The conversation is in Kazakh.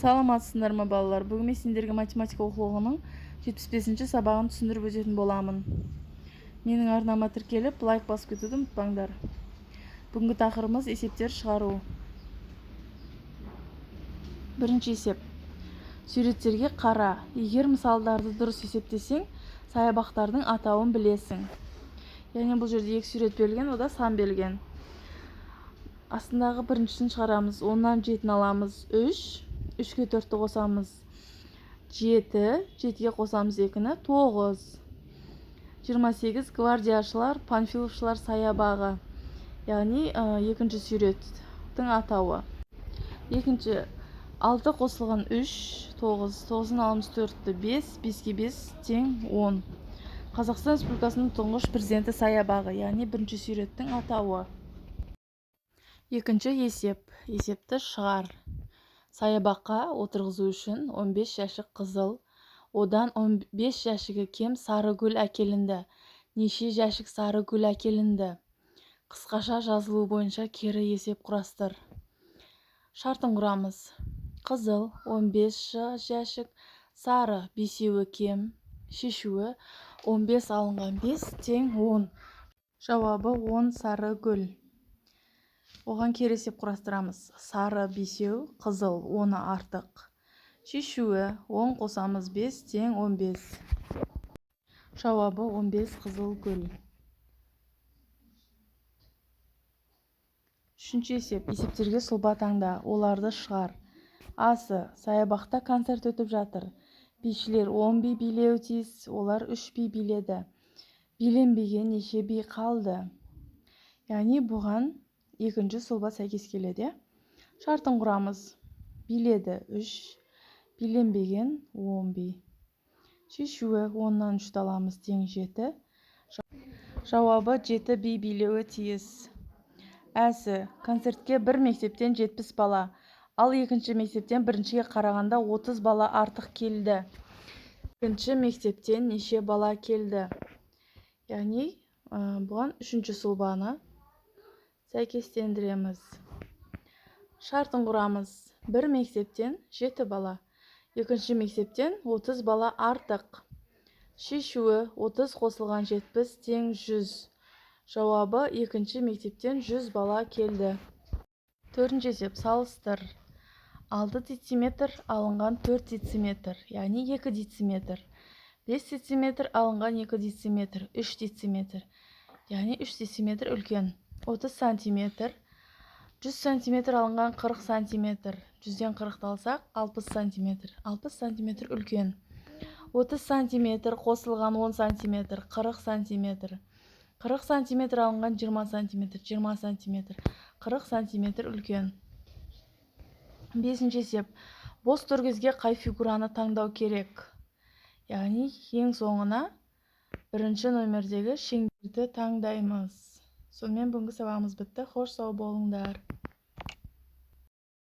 Саламатсыздар ма, балалар! Бүгін мен сендерге математика оқулығының 75-сабағын түсіндіріп өтетін боламын. Менің арнама тіркеліп, лайк басып кетуді ұмытпаңдар. Бүгінгі тақырыбымыз: есептер шығару. Бірінші есеп. Суреттерге қара. Егер мысалдарды дұрыс есептесең, саябақтардың атауын білесің. Яғни бұл жерде екі сурет берілген, ода сан берілген. Астындағы біріншісін шығарамыз. 10-нан жетіні аламыз, үш. Үшке төртті қосамыз, жеті. Жетіге қосамыз екіні, тоғыз. 28 гвардияшылар, панфиловшылар саябағы, яғни екінші суреттің атауы. Екінші: алты қосылған үш, тоғыз. Тоғыздан аламыз төртті, бес. Беске бес тең 10. Қазақстан Республикасының тұңғыш президенті саябағы, яғни бірінші суреттің атауы. Екінші есеп. Есепті шығар. Саябаққа отырғызу үшін 15 жәшік қызыл, одан 15 жәшігі кем сары гүл әкелінді. Неше жәшік сары гүл әкелінді? Қысқаша жазылуы бойынша кері есеп құрастыр. Шартын құрамыз. Қызыл 15 жәшік, сары бесеуі кем. Шешуі: 15 алынған 5 тең 10. Жауабы: 10 сары гүл. Оған кері есеп құрастырамыз. Сары бесеу, қызыл оны артық. Шешуі: 10 қосамыз 5 тең 15. Жауабы: 15 қызыл гүл. Үшінші есеп. Есептерге сұлба таңда, оларды шығар. Асы: саябақта концерт өтіп жатыр. Бишілер 10 би билеуі тиіс, олар 3 би биледі. Биленбеген неше би қалды? Яғни бұған екінші сұлба сәйкес келеді. Шартын құрамыз. Биледі 3, биленбеген 10 би. Шешуі: 10-нан 3-ті аламыз, тең 7. Жауабы: 7 би билеуі тиіс. Әсі: концертке бір мектептен 70 бала, ал екінші мектептен біріншіге қарағанда 30 бала артық келді. Екінші мектептен неше бала келді? Яғни бұған үшінші сұлбаны сәйкестендіреміз. Шартын құрамыз. Бір мектептен 7 бала, екінші мектептен 30 бала артық. Шешуі: 30 қосылған 70 тең 100. Жауабы: екінші мектептен 100 бала келді. Төртінші есеп. Салыстыр. 6 дециметр алынған 4 дециметр, яғни 2 дециметр. 5 дециметр алынған 2 дециметр, 3 дециметр, яғни 3 дециметр үлкен. 30 сантиметр, 100 сантиметр алынған 40 сантиметр. 100-ден 40-ты алсақ, 60 сантиметр, 60 сантиметр үлкен. 30 сантиметр қосылған 10 сантиметр, 40 сантиметр. 40 сантиметр алынған 20 сантиметр, 20 сантиметр, 40 сантиметр үлкен. Бесінші есеп. Бос төргізге қай фигураны таңдау керек? Яғни ең соңына бірінші номердегі шеңберді таңдаймыз. Сонымен, бүгінгі сабағымыз бітті. Хош, сау болыңдар!